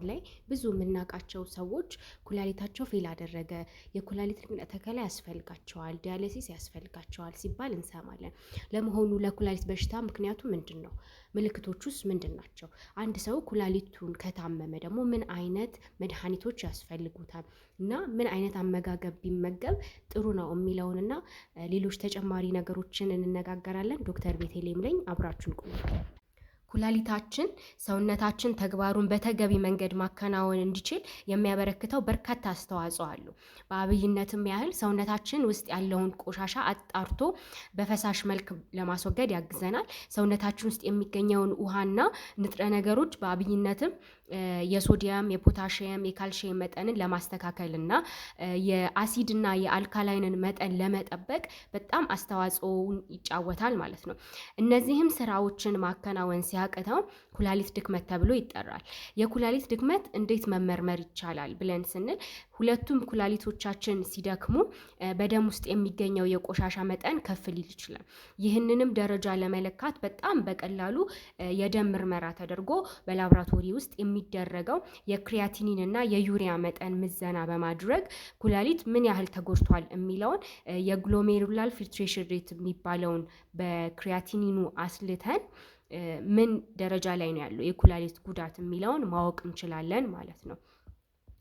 አሁን ላይ ብዙ የምናውቃቸው ሰዎች ኩላሊታቸው fail አደረገ፣ የኩላሊት ንቅለ ተከላ ያስፈልጋቸዋል፣ dialysis ያስፈልጋቸዋል ሲባል እንሰማለን። ለመሆኑ ለኩላሊት በሽታ ምክንያቱ ምንድን ነው? ምልክቶቹስ ምንድን ናቸው? አንድ ሰው ኩላሊቱን ከታመመ ደግሞ ምን አይነት መድኃኒቶች ያስፈልጉታል እና ምን አይነት አመጋገብ ቢመገብ ጥሩ ነው የሚለውንና ሌሎች ተጨማሪ ነገሮችን እንነጋገራለን። ዶክተር ቤተልሔም ነኝ። አብራችሁን ቆዩ። ኩላሊታችን ሰውነታችን ተግባሩን በተገቢ መንገድ ማከናወን እንዲችል የሚያበረክተው በርካታ አስተዋጽኦ አሉ። በአብይነትም ያህል ሰውነታችን ውስጥ ያለውን ቆሻሻ አጣርቶ በፈሳሽ መልክ ለማስወገድ ያግዘናል። ሰውነታችን ውስጥ የሚገኘውን ውሃና ንጥረ ነገሮች በአብይነትም የሶዲየም፣ የፖታሽየም፣ የካልሽየም መጠንን ለማስተካከል እና የአሲድና የ alkaline ን መጠን ለመጠበቅ በጣም አስተዋጽኦውን ይጫወታል ማለት ነው። እነዚህም ስራዎችን ማከናወን ሲያቅተው ኩላሊት ድክመት ተብሎ ይጠራል። የኩላሊት ድክመት እንዴት መመርመር ይቻላል ብለን ስንል፣ ሁለቱም ኩላሊቶቻችን ሲደክሙ በደም ውስጥ የሚገኘው የቆሻሻ መጠን ከፍ ሊል ይችላል። ይህንንም ደረጃ ለመለካት በጣም በቀላሉ የደም ምርመራ ተደርጎ በላብራቶሪ ውስጥ የሚደረገው የ creatinine እና የዩሪያ መጠን ምዘና በማድረግ ኩላሊት ምን ያህል ተጎድቷል የሚለውን የ glomerular filtration rate የሚባለውን በ creatinine ኑ አስልተን ምን ደረጃ ላይ ነው ያለው የኩላሊት ጉዳት የሚለውን ማወቅ እንችላለን ማለት ነው።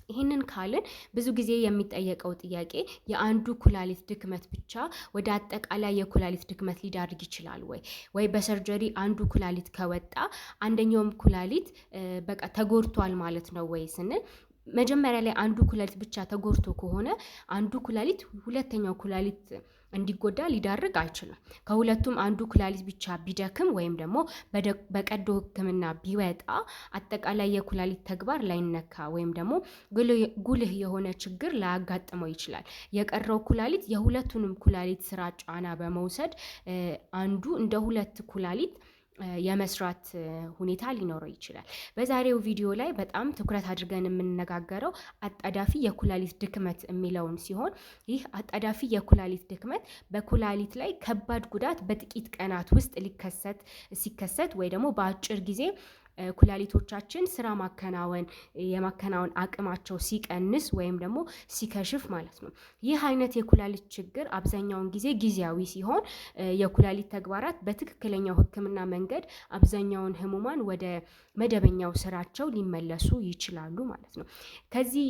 ይህንን ካልን ብዙ ጊዜ የሚጠየቀው ጥያቄ የአንዱ ኩላሊት ድክመት ብቻ ወደ አጠቃላይ የኩላሊት ድክመት ሊዳርግ ይችላል ወይ? ወይ በ surgery አንዱ ኩላሊት ከወጣ አንደኛውም ኩላሊት በቃ ተጎድቷል ማለት ነው ወይ ስንል፣ መጀመሪያ ላይ አንዱ ኩላሊት ብቻ ተጎድቶ ከሆነ አንዱ ኩላሊት ሁለተኛው ኩላሊት እንዲጎዳ ሊዳርግ አይችልም። ከሁለቱም አንዱ ኩላሊት ብቻ ቢደክም ወይም ደግሞ በቀዶ ሕክምና ቢወጣ አጠቃላይ የኩላሊት ተግባር ላይነካ ወይም ደግሞ ጉልህ የሆነ ችግር ላያጋጥመው ይችላል። የቀረው ኩላሊት የሁለቱንም ኩላሊት ስራ ጫና በመውሰድ አንዱ እንደ ሁለት ኩላሊት የመስራት ሁኔታ ሊኖረው ይችላል። በዛሬው ቪዲዮ ላይ በጣም ትኩረት አድርገን የምንነጋገረው አጣዳፊ የኩላሊት ድክመት የሚለውን ሲሆን፣ ይህ አጣዳፊ የኩላሊት ድክመት በኩላሊት ላይ ከባድ ጉዳት በጥቂት ቀናት ውስጥ ሊከሰት ሲከሰት ወይ ደግሞ በአጭር ጊዜ ኩላሊቶቻችን ስራ የማከናወን አቅማቸው ሲቀንስ ወይም ደግሞ ሲከሽፍ ማለት ነው። ይህ አይነት የኩላሊት ችግር አብዛኛውን ጊዜ ጊዜያዊ ሲሆን የኩላሊት ተግባራት በትክክለኛው ሕክምና መንገድ አብዛኛውን ህሙማን ወደ መደበኛው ስራቸው ሊመለሱ ይችላሉ ማለት ነው። ከዚህ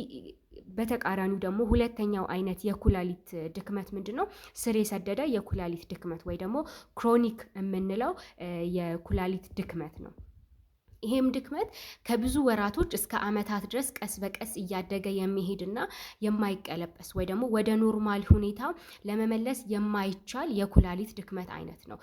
በተቃራኒው ደግሞ ሁለተኛው አይነት የኩላሊት ድክመት ምንድን ነው? ስር የሰደደ የኩላሊት ድክመት ወይ ደግሞ chronic የምንለው የኩላሊት ድክመት ነው። ይሄም ድክመት ከብዙ ወራቶች እስከ ዓመታት ድረስ ቀስ በቀስ እያደገ የሚሄድና የማይቀለበስ ወይ ደግሞ ወደ normal ሁኔታ ለመመለስ የማይቻል የኩላሊት ድክመት አይነት ነው።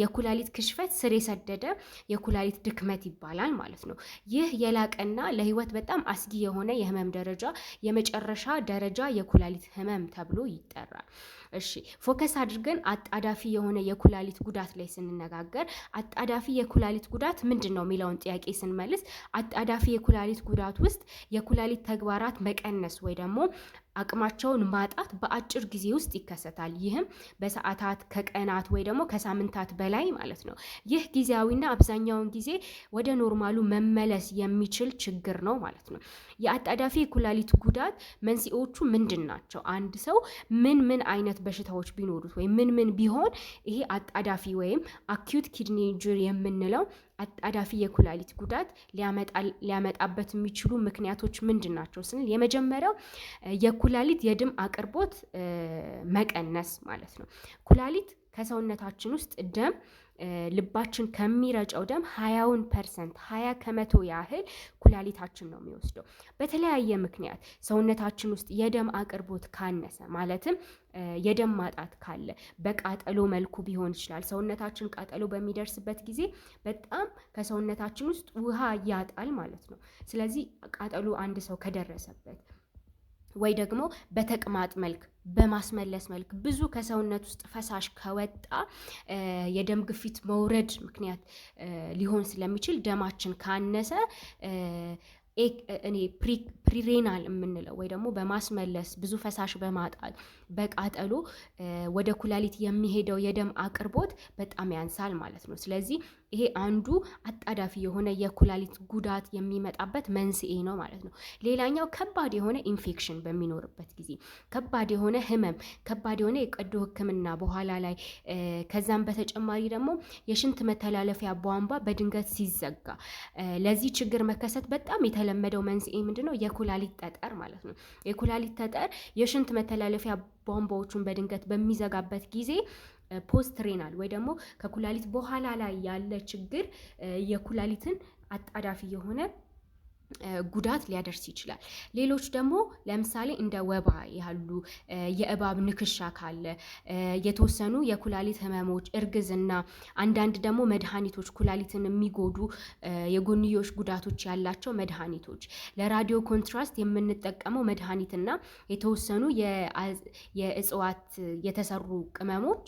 የኩላሊት ክሽፈት ስር የሰደደ የኩላሊት ድክመት ይባላል ማለት ነው። ይህ የላቀና ለህይወት በጣም አስጊ የሆነ የህመም ደረጃ የመጨረሻ ደረጃ የኩላሊት ህመም ተብሎ ይጠራል። እሺ፣ focus አድርገን አጣዳፊ የሆነ የኩላሊት ጉዳት ላይ ስንነጋገር አጣዳፊ የኩላሊት ጉዳት ምንድን ነው የሚለውን ጥያቄ ስንመልስ፣ አጣዳፊ የኩላሊት ጉዳት ውስጥ የኩላሊት ተግባራት መቀነስ ወይ ደግሞ አቅማቸውን ማጣት በአጭር ጊዜ ውስጥ ይከሰታል። ይህም በሰዓታት፣ ከቀናት ወይ ደግሞ ከሳምንታት በላይ ማለት ነው። ይህ ጊዜያዊና አብዛኛውን ጊዜ ወደ normal ኡ መመለስ የሚችል ችግር ነው ማለት ነው። የአጣዳፊ የኩላሊት ጉዳት መንስኤዎቹ ምንድን ናቸው? አንድ ሰው ምን ምን አይነት በሽታዎች ቢኖሩት ወይም ምን ምን ቢሆን ይሄ አጣዳፊ ወይም acute kidney injury የምንለው አጣዳፊ የኩላሊት ጉዳት ሊያመጣበት የሚችሉ ምክንያቶች ምንድን ናቸው ስንል፣ የመጀመሪያው የኩላሊት የደም አቅርቦት መቀነስ ማለት ነው። ኩላሊት ከሰውነታችን ውስጥ ደም፣ ልባችን ከሚረጨው ደም 20ውን percent፣ 20% ያህል ኩላሊታችን ነው የሚወስደው። በተለያየ ምክንያት ሰውነታችን ውስጥ የደም አቅርቦት ካነሰ፣ ማለትም የደም ማጣት ካለ፣ በቃጠሎ መልኩ ቢሆን ይችላል። ሰውነታችን ቃጠሎ በሚደርስበት ጊዜ በጣም ከሰውነታችን ውስጥ ውሃ ያጣል ማለት ነው። ስለዚህ ቃጠሎ አንድ ሰው ከደረሰበት ወይ ደግሞ በተቅማጥ መልክ፣ በማስመለስ መልክ ብዙ ከሰውነት ውስጥ ፈሳሽ ከወጣ የደም ግፊት መውረድ ምክንያት ሊሆን ስለሚችል ደማችን ካነሰ እኔ Prerenal የምንለው ወይ ደግሞ በማስመለስ፣ ብዙ ፈሳሽ በማጣት፣ በቃጠሎ ወደ ኩላሊት የሚሄደው የደም አቅርቦት በጣም ያንሳል ማለት ነው። ስለዚህ ይሄ አንዱ አጣዳፊ የሆነ የኩላሊት ጉዳት የሚመጣበት መንስኤ ነው ማለት ነው። ሌላኛው ከባድ የሆነ ኢንፌክሽን በሚኖርበት ጊዜ፣ ከባድ የሆነ ህመም፣ ከባድ የሆነ የቀዶ ሕክምና በኋላ ላይ፣ ከዛም በተጨማሪ ደግሞ የሽንት መተላለፊያ ቧንቧ በድንገት ሲዘጋ ለዚህ ችግር መከሰት በጣም የተለመደው መንስኤ ምንድነው? የኩላሊት ጠጠር ማለት ነው። የኩላሊት ጠጠር የሽንት መተላለፊያ ቧንቧዎቹን በድንገት በሚዘጋበት ጊዜ post renal ወይ ደግሞ ከኩላሊት በኋላ ላይ ያለ ችግር የኩላሊትን አጣዳፊ የሆነ ጉዳት ሊያደርስ ይችላል። ሌሎች ደግሞ ለምሳሌ እንደ ወባ ያሉ፣ የእባብ ንክሻ ካለ፣ የተወሰኑ የኩላሊት ህመሞች፣ እርግዝና፣ አንዳንድ ደግሞ መድኃኒቶች፣ ኩላሊትን የሚጎዱ የጎንዮሽ ጉዳቶች ያላቸው መድኃኒቶች፣ ለ radio contrast የምንጠቀመው መድኃኒትና የተወሰኑ የእጽዋት የተሰሩ ቅመሞች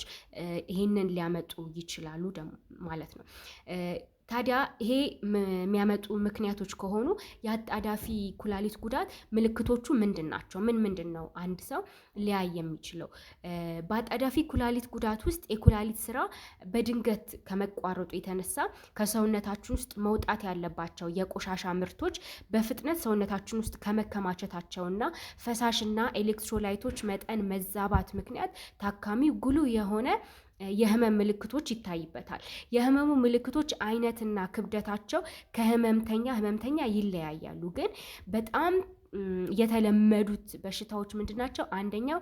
ይሄንን ሊያመጡ ይችላሉ ማለት ነው። ታዲያ ይሄ የሚያመጡ ምክንያቶች ከሆኑ የአጣዳፊ ኩላሊት ጉዳት ምልክቶቹ ምንድን ናቸው? ምን ምንድን ነው አንድ ሰው ሊያይ የሚችለው? በአጣዳፊ ኩላሊት ጉዳት ውስጥ የኩላሊት ስራ በድንገት ከመቋረጡ የተነሳ ከሰውነታችን ውስጥ መውጣት ያለባቸው የቆሻሻ ምርቶች በፍጥነት ሰውነታችን ውስጥ ከመከማቸታቸውና ፈሳሽና ኤሌክትሮላይቶች መጠን መዛባት ምክንያት ታካሚው ጉልህ የሆነ የህመም ምልክቶች ይታይበታል። የህመሙ ምልክቶች አይነትና ክብደታቸው ከህመምተኛ ህመምተኛ ይለያያሉ። ግን በጣም የተለመዱት በሽታዎች ምንድን ናቸው? አንደኛው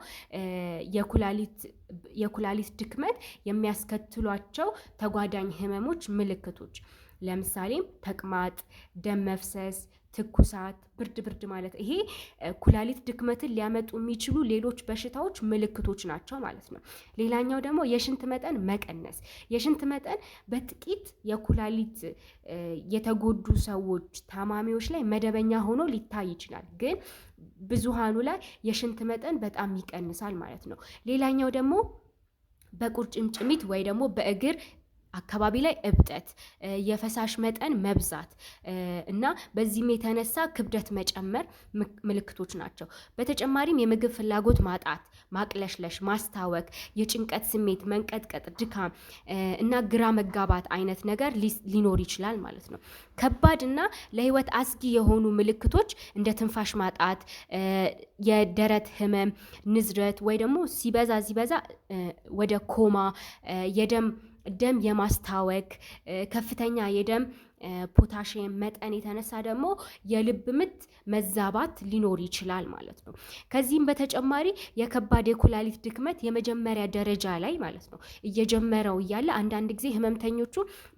የኩላሊት ድክመት የሚያስከትሏቸው ተጓዳኝ ህመሞች ምልክቶች ለምሳሌም ተቅማጥ፣ ደም መፍሰስ፣ ትኩሳት፣ ብርድ ብርድ ማለት፣ ይሄ ኩላሊት ድክመትን ሊያመጡ የሚችሉ ሌሎች በሽታዎች ምልክቶች ናቸው ማለት ነው። ሌላኛው ደግሞ የሽንት መጠን መቀነስ። የሽንት መጠን በጥቂት የኩላሊት የተጎዱ ሰዎች ታማሚዎች ላይ መደበኛ ሆኖ ሊታይ ይችላል። ግን ብዙሃኑ ላይ የሽንት መጠን በጣም ይቀንሳል ማለት ነው። ሌላኛው ደግሞ በቁርጭምጭሚት ወይ ደግሞ በእግር አካባቢ ላይ እብጠት፣ የፈሳሽ መጠን መብዛት እና በዚህም የተነሳ ክብደት መጨመር ምልክቶች ናቸው። በተጨማሪም የምግብ ፍላጎት ማጣት፣ ማቅለሽለሽ፣ ማስታወክ፣ የጭንቀት ስሜት፣ መንቀጥቀጥ፣ ድካም እና ግራ መጋባት አይነት ነገር ሊኖር ይችላል ማለት ነው። ከባድ እና ለህይወት አስጊ የሆኑ ምልክቶች እንደ ትንፋሽ ማጣት፣ የደረት ህመም፣ ንዝረት ወይ ደግሞ ሲበዛ ሲበዛ ወደ ኮማ፣ የደም ደም የማስታወክ፣ ከፍተኛ የደም ፖታሽየም መጠን የተነሳ ደግሞ የልብ ምት መዛባት ሊኖር ይችላል ማለት ነው። ከዚህም በተጨማሪ የከባድ የኩላሊት ድክመት የመጀመሪያ ደረጃ ላይ ማለት ነው እየጀመረው እያለ አንዳንድ ጊዜ ህመምተኞቹ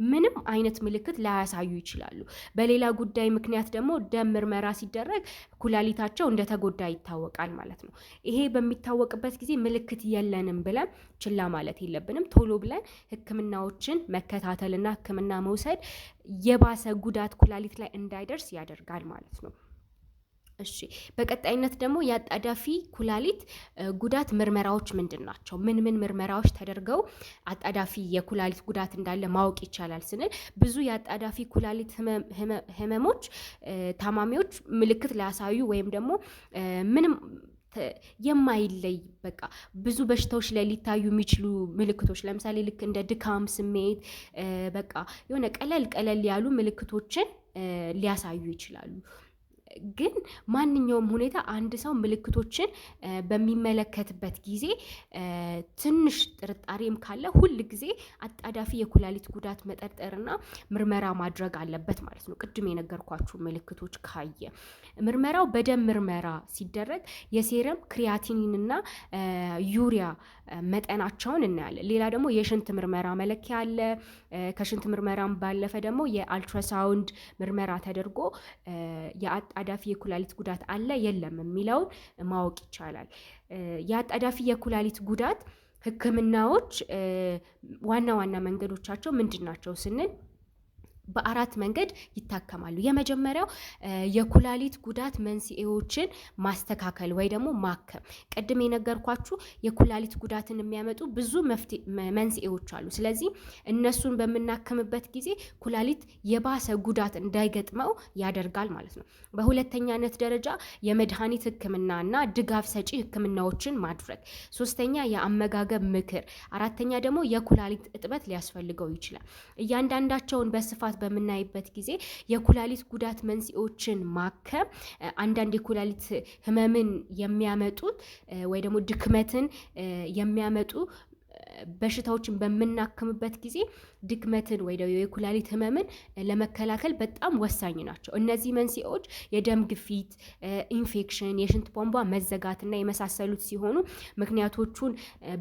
ምንም አይነት ምልክት ላያሳዩ ይችላሉ። በሌላ ጉዳይ ምክንያት ደግሞ ደም ምርመራ ሲደረግ ኩላሊታቸው እንደተጎዳ ይታወቃል ማለት ነው። ይሄ በሚታወቅበት ጊዜ ምልክት የለንም ብለን ችላ ማለት የለብንም። ቶሎ ብለን ሕክምናዎችን መከታተልና ሕክምና መውሰድ የባሰ ጉዳት ኩላሊት ላይ እንዳይደርስ ያደርጋል ማለት ነው። እሺ፣ በቀጣይነት ደግሞ የአጣዳፊ ኩላሊት ጉዳት ምርመራዎች ምንድን ናቸው? ምን ምን ምርመራዎች ተደርገው አጣዳፊ የኩላሊት ጉዳት እንዳለ ማወቅ ይቻላል ስንል፣ ብዙ የአጣዳፊ ኩላሊት ህመሞች ታማሚዎች ምልክት ሊያሳዩ ወይም ደግሞ ምንም የማይለይ በቃ ብዙ በሽታዎች ላይ ሊታዩ የሚችሉ ምልክቶች፣ ለምሳሌ ልክ እንደ ድካም ስሜት፣ በቃ የሆነ ቀለል ቀለል ያሉ ምልክቶችን ሊያሳዩ ይችላሉ። ግን ማንኛውም ሁኔታ አንድ ሰው ምልክቶችን በሚመለከትበት ጊዜ ትንሽ ጥርጣሬም ካለ ሁል ጊዜ አጣዳፊ የኩላሊት ጉዳት መጠርጠርና ምርመራ ማድረግ አለበት ማለት ነው። ቅድም የነገርኳችሁ ምልክቶች ካየ ምርመራው በደም ምርመራ ሲደረግ የ serum creatinine ና ዩሪያ መጠናቸውን እናያለን። ሌላ ደግሞ የሽንት ምርመራ መለኪያ አለ። ከሽንት ምርመራም ባለፈ ደግሞ የአልትራሳውንድ ምርመራ ተደርጎ የአጣዳፊ የኩላሊት ጉዳት አለ የለም የሚለውን ማወቅ ይቻላል። የአጣዳፊ የኩላሊት ጉዳት ሕክምናዎች ዋና ዋና መንገዶቻቸው ምንድን ናቸው ስንል፣ በአራት መንገድ ይታከማሉ። የመጀመሪያው የኩላሊት ጉዳት መንስኤዎችን ማስተካከል ወይ ደግሞ ማከም። ቅድም የነገርኳችሁ የኩላሊት ጉዳትን የሚያመጡ ብዙ መንስኤዎች አሉ። ስለዚህ እነሱን በምናክምበት ጊዜ ኩላሊት የባሰ ጉዳት እንዳይገጥመው ያደርጋል ማለት ነው። በሁለተኛነት ደረጃ የመድኃኒት ሕክምናና ድጋፍ ሰጪ ሕክምናዎችን ማድረግ፣ ሶስተኛ የአመጋገብ ምክር፣ አራተኛ ደግሞ የኩላሊት እጥበት ሊያስፈልገው ይችላል። እያንዳንዳቸውን በስፋት በምናይበት ጊዜ የኩላሊት ጉዳት መንስኤዎችን ማከም አንዳንድ የኩላሊት ህመምን የሚያመጡት ወይ ደግሞ ድክመትን የሚያመጡ በሽታዎችን በምናክምበት ጊዜ ድክመትን ወይ ደግሞ የኩላሊት ህመምን ለመከላከል በጣም ወሳኝ ናቸው። እነዚህ መንስኤዎች የደም ግፊት፣ ኢንፌክሽን፣ የሽንት ቧንቧ መዘጋትና የመሳሰሉት ሲሆኑ ምክንያቶቹን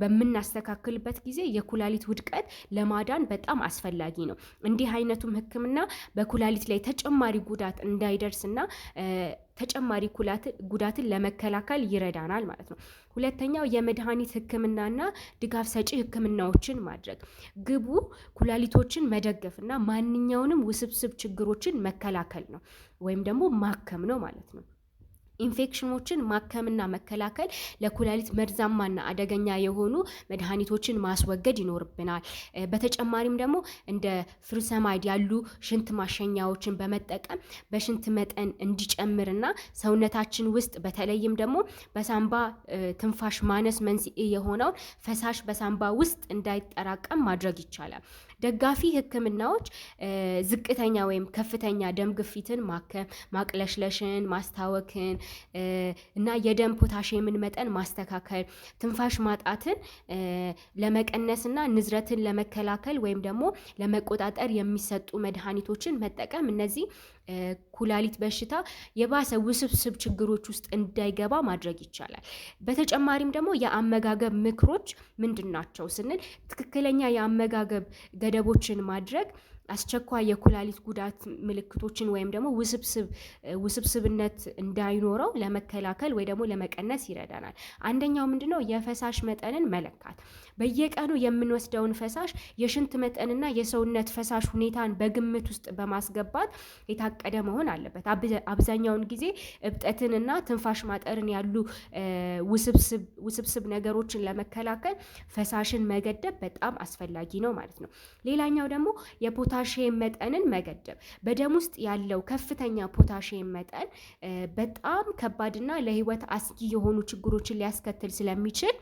በምናስተካክልበት ጊዜ የኩላሊት ውድቀት ለማዳን በጣም አስፈላጊ ነው። እንዲህ አይነቱም ህክምና በኩላሊት ላይ ተጨማሪ ጉዳት እንዳይደርስና ተጨማሪ ጉዳትን ለመከላከል ይረዳናል ማለት ነው። ሁለተኛው የመድኃኒት ህክምናና ድጋፍ ሰጪ ህክምናዎችን ማድረግ፣ ግቡ ኩላሊቶችን መደገፍ እና ማንኛውንም ውስብስብ ችግሮችን መከላከል ነው ወይም ደግሞ ማከም ነው ማለት ነው። ኢንፌክሽኖችን ማከምና መከላከል ለኩላሊት መርዛማና አደገኛ የሆኑ መድኃኒቶችን ማስወገድ ይኖርብናል። በተጨማሪም ደግሞ እንደ furosemide ያሉ ሽንት ማሸኛዎችን በመጠቀም በሽንት መጠን እንዲጨምርና ሰውነታችን ውስጥ በተለይም ደግሞ በሳምባ ትንፋሽ ማነስ መንስኤ የሆነውን ፈሳሽ በሳምባ ውስጥ እንዳይጠራቀም ማድረግ ይቻላል። ደጋፊ ህክምናዎች ዝቅተኛ ወይም ከፍተኛ ደም ግፊትን ማከም፣ ማቅለሽለሽን፣ ማስታወክን እና የደም ፖታሽየምን መጠን ማስተካከል፣ ትንፋሽ ማጣትን ለመቀነስና ንዝረትን ለመከላከል ወይም ደግሞ ለመቆጣጠር የሚሰጡ መድኃኒቶችን መጠቀም እነዚህ ኩላሊት በሽታ የባሰ ውስብስብ ችግሮች ውስጥ እንዳይገባ ማድረግ ይቻላል። በተጨማሪም ደግሞ የአመጋገብ ምክሮች ምንድን ናቸው ስንል ትክክለኛ የአመጋገብ ገደቦችን ማድረግ አስቸኳይ የኩላሊት ጉዳት ምልክቶችን ወይም ደግሞ ውስብስብነት እንዳይኖረው ለመከላከል ወይ ደግሞ ለመቀነስ ይረዳናል። አንደኛው ምንድነው? የፈሳሽ መጠንን መለካት። በየቀኑ የምንወስደውን ፈሳሽ የሽንት መጠንና የሰውነት ፈሳሽ ሁኔታን በግምት ውስጥ በማስገባት የታቀደ መሆን አለበት። አብዛኛውን ጊዜ እብጠትንና ትንፋሽ ማጠርን ያሉ ውስብስብ ነገሮችን ለመከላከል ፈሳሽን መገደብ በጣም አስፈላጊ ነው ማለት ነው። ሌላኛው ደግሞ የፖታሽየም መጠንን መገደብ። በደም ውስጥ ያለው ከፍተኛ ፖታሽየም መጠን በጣም ከባድና ለሕይወት አስጊ የሆኑ ችግሮችን ሊያስከትል ስለሚችል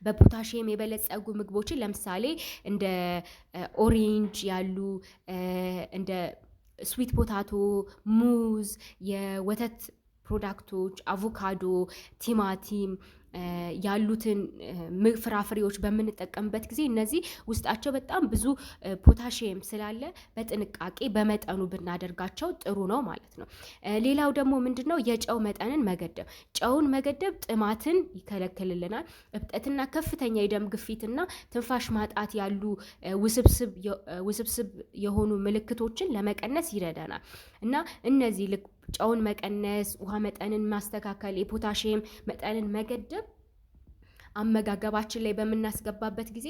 በፖታሽየም የበለጸጉ ምግቦችን ለምሳሌ እንደ orange ያሉ፣ እንደ sweet potato፣ ሙዝ፣ የወተት product ኦች፣ አቮካዶ፣ ቲማቲም ያሉትን ፍራፍሬዎች በምንጠቀምበት ጊዜ እነዚህ ውስጣቸው በጣም ብዙ ፖታሽየም ስላለ በጥንቃቄ በመጠኑ ብናደርጋቸው ጥሩ ነው ማለት ነው። ሌላው ደግሞ ምንድነው? የጨው መጠንን መገደብ። ጨውን መገደብ ጥማትን ይከለክልልናል። እብጠትና ከፍተኛ የደም ግፊትና ትንፋሽ ማጣት ያሉ ውስብስብ የሆኑ ምልክቶችን ለመቀነስ ይረዳናል። እና እነዚህ ልክ ጨውን መቀነስ፣ ውሃ መጠንን ማስተካከል፣ የፖታሽየም መጠንን መገደብ አመጋገባችን ላይ በምናስገባበት ጊዜ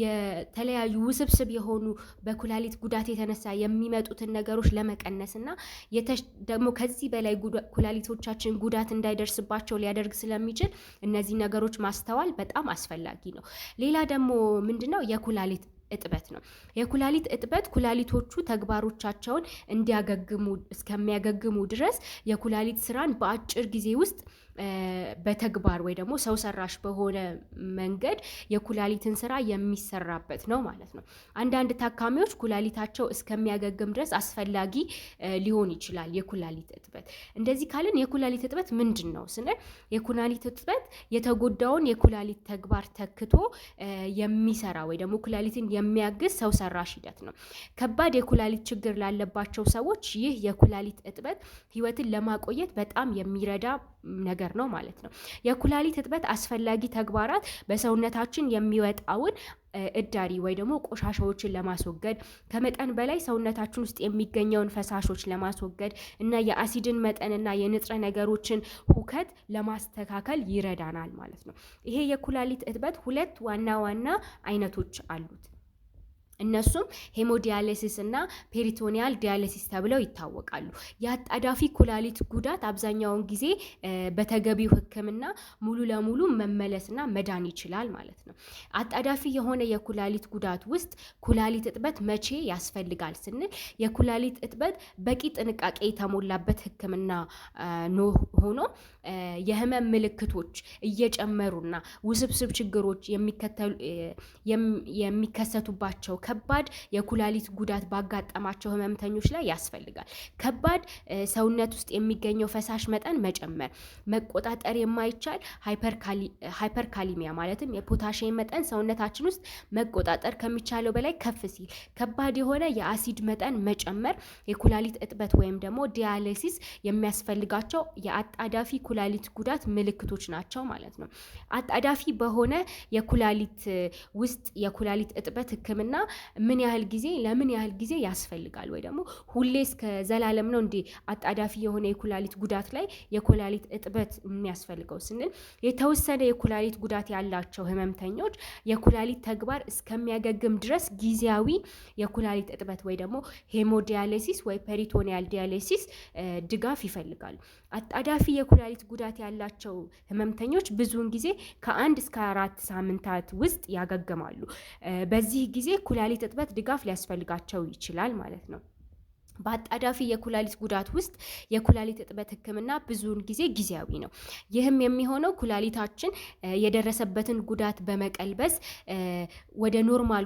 የተለያዩ ውስብስብ የሆኑ በኩላሊት ጉዳት የተነሳ የሚመጡትን ነገሮች ለመቀነስ እና ደግሞ ከዚህ በላይ ኩላሊቶቻችን ጉዳት እንዳይደርስባቸው ሊያደርግ ስለሚችል እነዚህ ነገሮች ማስተዋል በጣም አስፈላጊ ነው። ሌላ ደግሞ ምንድነው? የኩላሊት እጥበት ነው። የኩላሊት እጥበት ኩላሊቶቹ ተግባሮቻቸውን እንዲያገግሙ እስከሚያገግሙ ድረስ የኩላሊት ስራን በአጭር ጊዜ ውስጥ በተግባር ወይ ደግሞ ሰው ሰራሽ በሆነ መንገድ የኩላሊትን ስራ የሚሰራበት ነው ማለት ነው። አንዳንድ ታካሚዎች ኩላሊታቸው እስከሚያገግም ድረስ አስፈላጊ ሊሆን ይችላል የኩላሊት እጥበት። እንደዚህ ካልን የኩላሊት እጥበት ምንድን ነው ስንል የኩላሊት እጥበት የተጎዳውን የኩላሊት ተግባር ተክቶ የሚሰራ ወይ ደግሞ ኩላሊትን የሚያግዝ ሰው ሰራሽ ሂደት ነው። ከባድ የኩላሊት ችግር ላለባቸው ሰዎች ይህ የኩላሊት እጥበት ህይወትን ለማቆየት በጣም የሚረዳ ነገር ነው ማለት ነው። የኩላሊት እጥበት አስፈላጊ ተግባራት በሰውነታችን የሚወጣውን እዳሪ ወይ ደግሞ ቆሻሻዎችን ለማስወገድ፣ ከመጠን በላይ ሰውነታችን ውስጥ የሚገኘውን ፈሳሾች ለማስወገድ እና የአሲድን መጠንና የንጥረ ነገሮችን ሁከት ለማስተካከል ይረዳናል ማለት ነው። ይሄ የኩላሊት እጥበት ሁለት ዋና ዋና አይነቶች አሉት። እነሱም hemodialysis እና peritoneal dialysis ተብለው ይታወቃሉ። የአጣዳፊ ኩላሊት ጉዳት አብዛኛውን ጊዜ በተገቢው ሕክምና ሙሉ ለሙሉ መመለስና መዳን ይችላል ማለት ነው። አጣዳፊ የሆነ የኩላሊት ጉዳት ውስጥ ኩላሊት እጥበት መቼ ያስፈልጋል ስንል፣ የኩላሊት እጥበት በቂ ጥንቃቄ የተሞላበት ሕክምና ሆኖ የህመም ምልክቶች እየጨመሩና ውስብስብ ችግሮች የሚከሰቱባቸው ከባድ የኩላሊት ጉዳት ባጋጠማቸው ህመምተኞች ላይ ያስፈልጋል። ከባድ ሰውነት ውስጥ የሚገኘው ፈሳሽ መጠን መጨመር፣ መቆጣጠር የማይቻል hyperkalemia፣ ማለትም የፖታሽየም መጠን ሰውነታችን ውስጥ መቆጣጠር ከሚቻለው በላይ ከፍ ሲል፣ ከባድ የሆነ የአሲድ መጠን መጨመር የኩላሊት እጥበት ወይም ደግሞ dialysis የሚያስፈልጋቸው የአጣዳፊ ኩላሊት ጉዳት ምልክቶች ናቸው ማለት ነው። አጣዳፊ በሆነ የኩላሊት ውስጥ የኩላሊት እጥበት ህክምና ምን ያህል ጊዜ፣ ለምን ያህል ጊዜ ያስፈልጋል ወይ ደግሞ ሁሌ እስከ ዘላለም ነው እንዴ አጣዳፊ የሆነ የኩላሊት ጉዳት ላይ የኩላሊት እጥበት የሚያስፈልገው ስንል፣ የተወሰነ የኩላሊት ጉዳት ያላቸው ህመምተኞች የኩላሊት ተግባር እስከሚያገግም ድረስ ጊዜያዊ የኩላሊት እጥበት ወይ ደግሞ hemodialysis ወይ peritoneal dialysis ድጋፍ ይፈልጋሉ። አጣዳፊ የኩላሊት ጉዳት ያላቸው ህመምተኞች ብዙውን ጊዜ ከ1 እስከ 4 ሳምንታት ውስጥ ያገግማሉ። በዚህ ጊዜ ኩላሊት እጥበት ድጋፍ ሊያስፈልጋቸው ይችላል ማለት ነው። በአጣዳፊ የኩላሊት ጉዳት ውስጥ የኩላሊት እጥበት ህክምና ብዙውን ጊዜ ጊዜያዊ ነው። ይህም የሚሆነው ኩላሊታችን የደረሰበትን ጉዳት በመቀልበስ ወደ normal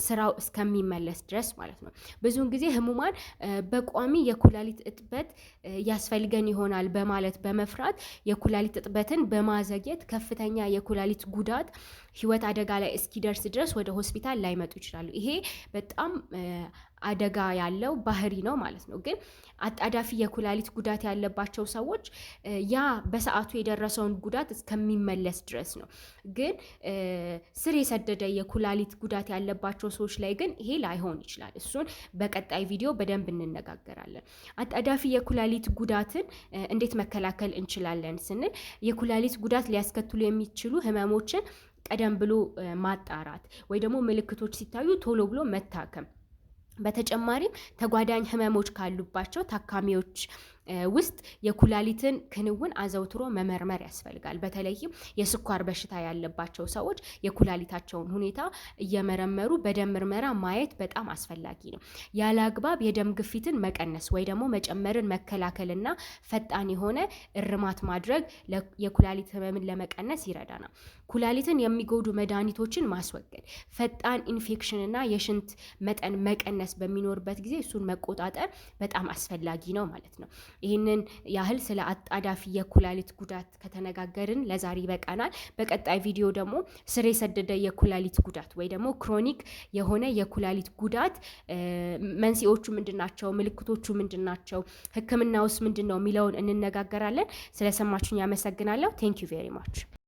ስራው እስከሚመለስ ድረስ ማለት ነው። ብዙውን ጊዜ ህሙማን በቋሚ የኩላሊት እጥበት ያስፈልገን ይሆናል በማለት በመፍራት የኩላሊት እጥበትን በማዘግየት ከፍተኛ የኩላሊት ጉዳት ህይወት አደጋ ላይ እስኪደርስ ድረስ ወደ ሆስፒታል ላይመጡ ይችላሉ። ይሄ በጣም አደጋ ያለው ባህሪ ነው ማለት ነው። ግን አጣዳፊ የኩላሊት ጉዳት ያለባቸው ሰዎች ያ በሰዓቱ የደረሰውን ጉዳት እስከሚመለስ ድረስ ነው። ግን ስር የሰደደ የኩላሊት ጉዳት ያለባቸው ሰዎች ላይ ግን ይሄ ላይሆን ይችላል። እሱን በቀጣይ ቪዲዮ በደንብ እንነጋገራለን። አጣዳፊ የኩላሊት ጉዳትን እንዴት መከላከል እንችላለን ስንል፣ የኩላሊት ጉዳት ሊያስከትሉ የሚችሉ ህመሞችን ቀደም ብሎ ማጣራት ወይ ደግሞ ምልክቶች ሲታዩ ቶሎ ብሎ መታከም፣ በተጨማሪም ተጓዳኝ ህመሞች ካሉባቸው ታካሚዎች ውስጥ የኩላሊትን ክንውን አዘውትሮ መመርመር ያስፈልጋል። በተለይም የስኳር በሽታ ያለባቸው ሰዎች የኩላሊታቸውን ሁኔታ እየመረመሩ በደም ምርመራ ማየት በጣም አስፈላጊ ነው። ያለ አግባብ የደም ግፊትን መቀነስ ወይ ደግሞ መጨመርን መከላከልና ፈጣን የሆነ እርማት ማድረግ የኩላሊት ህመምን ለመቀነስ ይረዳናል። ኩላሊትን የሚጎዱ መድኃኒቶችን ማስወገድ፣ ፈጣን ኢንፌክሽንና የሽንት መጠን መቀነስ በሚኖርበት ጊዜ እሱን መቆጣጠር በጣም አስፈላጊ ነው ማለት ነው። ይህንን ያህል ስለ አጣዳፊ የኩላሊት ጉዳት ከተነጋገርን ለዛሬ ይበቃናል። በቀጣይ ቪዲዮ ደግሞ ስር የሰደደ የኩላሊት ጉዳት ወይ ደግሞ chronic የሆነ የኩላሊት ጉዳት መንስኤዎቹ ምንድን ናቸው፣ ምልክቶቹ ምንድን ናቸው፣ ሕክምናውስ ምንድን ነው የሚለውን እንነጋገራለን። ስለሰማችሁኝ ያመሰግናለሁ። Thank you very much.